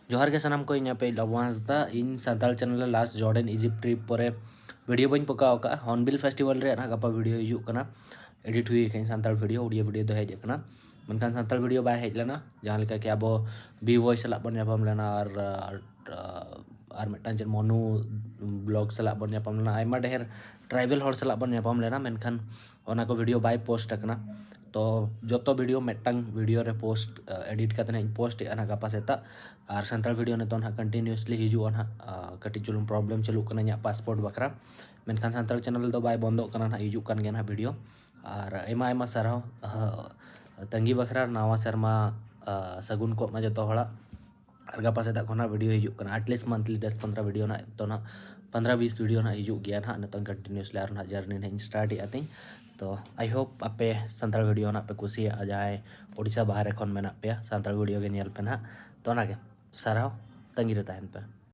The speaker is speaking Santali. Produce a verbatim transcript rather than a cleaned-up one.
ᱡᱚᱦᱟᱨ ᱜᱮ ᱥᱟᱱᱟᱢ ᱠᱚ, ᱤᱧ ᱟᱯᱮ ᱞᱚᱵᱚ ᱦᱟᱸᱥᱫᱟ᱾ ᱤᱧ ᱥᱟᱱᱛᱟᱲ ᱪᱮᱱᱮᱞ ᱨᱮ ᱞᱟᱥᱴ ᱡᱚᱨᱰᱮᱱ ᱤᱡᱤᱯᱴ ᱴᱨᱤᱯ ᱯᱚᱨᱮ ᱵᱷᱤᱰᱤᱭᱳ ᱵᱟᱹᱧ ᱯᱚᱠᱟᱣ ᱟᱠᱟᱫᱼᱟ᱾ ᱦᱚᱨᱱᱵᱤᱞ ᱯᱷᱮᱥᱴᱤᱵᱷᱟᱞ ᱨᱮᱭᱟᱜ ᱱᱟᱦᱟᱜ ᱜᱟᱯᱟ ᱵᱷᱤᱰᱤᱭᱳ ᱦᱤᱡᱩᱜ ᱠᱟᱱᱟ, ᱮᱰᱤᱴ ᱦᱩᱭ ᱟᱠᱟᱱ ᱥᱟᱱᱛᱟᱲ ᱵᱷᱤᱰᱤᱭᱳ, ᱩᱰᱤᱭᱟ ᱵᱷᱤᱰᱤᱭᱳ ᱫᱚ ᱦᱮᱡ ᱟᱠᱟᱱᱟ, ᱢᱮᱱᱠᱷᱟᱱ ᱥᱟᱱᱛᱟᱲ ᱵᱷᱤᱰᱤᱭᱳ ᱵᱟᱭ ᱦᱮᱡ ᱞᱮᱱᱟ᱾ ᱡᱟᱦᱟᱸ ᱞᱮᱠᱟ ᱠᱤ ᱟᱵᱚ ᱵᱤ ᱵᱚᱭ ᱥᱟᱞᱟᱜ ᱵᱚᱱ ᱧᱟᱯᱟᱢ ᱞᱮᱱᱟ, ᱟᱨ ᱟᱨ ᱢᱤᱫᱴᱟᱝ ᱪᱮᱫ ᱢᱚᱱᱩ ᱵᱞᱚᱜ ᱥᱟᱞᱟᱜ ᱵᱚᱱ ᱧᱟᱯᱟᱢ ᱞᱮᱱᱟ, ᱟᱭᱢᱟ ᱰᱷᱮᱨ ᱴᱨᱟᱭᱵᱮᱞ ᱦᱚᱲ ᱥᱟᱞᱟᱜ ᱵᱚᱱ ᱧᱟᱯᱟᱢ ᱞᱮᱱᱟ, ᱢᱮᱱᱠᱷᱟᱱ ᱚᱱᱟ ᱠᱚ ᱵᱷᱤᱰᱤᱭᱳ ᱵᱟᱭ ᱯᱳᱥᱴ ᱟᱠᱟᱱᱟ᱾ ᱛᱚ ᱡᱚᱛᱚ ᱵᱷᱤᱰᱤᱭᱳ ᱢᱤᱫᱴᱟᱝ ᱵᱷᱤᱰᱤᱭᱳ ᱨᱮ ᱯᱳᱥᱴ, ᱮᱰᱤᱴ ᱠᱟᱛᱮ ᱱᱟᱦᱟᱜ ᱤᱧ ᱯᱳᱥᱴ ᱮᱫᱼᱟ ᱱᱟᱦᱟᱜ ᱜᱟᱯᱟ ᱥᱮᱛᱟᱜ᱾ ᱟᱨ ᱥᱟᱱᱛᱟᱲ ᱵᱷᱤᱰᱤᱭᱳ ᱱᱤᱛᱚᱜ ᱱᱟᱦᱟᱜ ᱠᱚᱱᱴᱤᱱᱤᱭᱩᱥᱞᱤ ᱦᱤᱡᱩᱜᱼᱟ ᱱᱟᱦᱟᱜ᱾ ᱟᱨ ᱠᱟᱹᱴᱤᱡ ᱪᱩᱞᱩᱝ ᱯᱨᱚᱵᱞᱮᱢ ᱪᱟᱹᱞᱩᱜ ᱠᱟᱱᱟ ᱤᱧᱟᱹᱜ ᱯᱟᱥᱯᱳᱨᱴ ᱵᱟᱠᱷᱨᱟ, ᱢᱮᱱᱠᱷᱟᱱ ᱥᱟᱱᱛᱟᱲ ᱪᱮᱱᱮᱞ ᱫᱚ ᱵᱟᱭ ᱵᱚᱱᱫᱚᱜ ᱠᱟᱱᱟ ᱱᱟᱦᱟᱜ, ᱦᱤᱡᱩᱜ ᱠᱟᱱ ᱜᱮᱭᱟ ᱱᱟᱦᱟᱜ ᱵᱷᱤᱰᱤᱭᱳ᱾ ᱟᱨ ᱟᱭᱢᱟ ᱟᱭᱢᱟ ᱥᱟᱨᱦᱟᱣ, ᱛᱟᱺᱜᱤ ᱵᱟᱠᱷᱨᱟ᱾ ᱱᱟᱣᱟ ᱥᱮᱨᱢᱟ ᱥᱟᱹᱜᱩᱱ ᱠᱚᱜ ᱢᱟ ᱡᱚᱛᱚ ᱦᱚᱲᱟᱜ᱾ ᱟᱨ ᱜᱟᱯᱟ ᱥᱮᱛᱟᱜ ᱠᱷᱚᱱᱟᱜ ᱵᱷᱤᱰᱤᱭᱳ ᱦᱤᱡᱩᱜ ᱠᱟᱱᱟ, ᱟᱴᱞᱤᱥᱴ ᱢᱟᱱᱛᱷᱞᱤ ᱫᱚᱥ ᱯᱚᱱᱫᱽᱨᱚ ᱵᱷᱤᱰᱤᱭᱳ ᱱᱟᱦᱟᱜ ᱛᱚ ᱱᱟᱦᱟᱜ ᱯᱚᱱᱫᱽᱨᱚ ᱵᱤᱥ ᱵᱷᱤᱰᱤᱭᱳ ᱱᱟᱦᱟᱜ ᱦᱤᱡᱩᱜ ᱜᱮᱭᱟ ᱱᱟᱦᱟᱜ᱾ ᱱᱤᱛᱚᱝ ᱠᱚᱱᱴᱤᱱᱤᱭᱩᱥᱞᱤ ᱟᱨ ᱱᱟᱦᱟᱜ ᱡᱟᱨᱱᱤ ᱱᱟᱦᱟᱜ ᱤᱧ ᱥᱴᱟᱨᱴ ᱮᱫᱼᱟ ᱛᱤᱧ᱾ ᱛᱚ ᱟᱭ ᱦᱳᱯ ᱟᱯᱮ ᱥᱟᱱᱛᱟᱲ ᱵᱷᱤᱰᱤᱭᱳ ᱱᱟᱦᱟᱜ ᱯᱮ ᱠᱩᱥᱤᱭᱟᱜᱼᱟ᱾ ᱡᱟᱦᱟᱸᱭ ᱳᱰᱤᱥᱟ ᱵᱟᱦᱨᱮ ᱠᱷᱚᱱ ᱢᱮᱱᱟᱜ ᱯᱮᱭᱟ, ᱥᱟᱱᱛᱟᱲ ᱵᱷᱤᱰᱤᱭᱳ ᱜᱮ ᱧᱮᱞ ᱯᱮ ᱱᱟᱦᱟᱜ᱾ ᱛᱚ ᱚᱱᱟᱜᱮ ᱥᱟᱨᱦᱟᱣ, ᱛᱟᱺᱜᱤ ᱨᱮ ᱛᱟᱦᱮᱱ ᱯᱮ᱾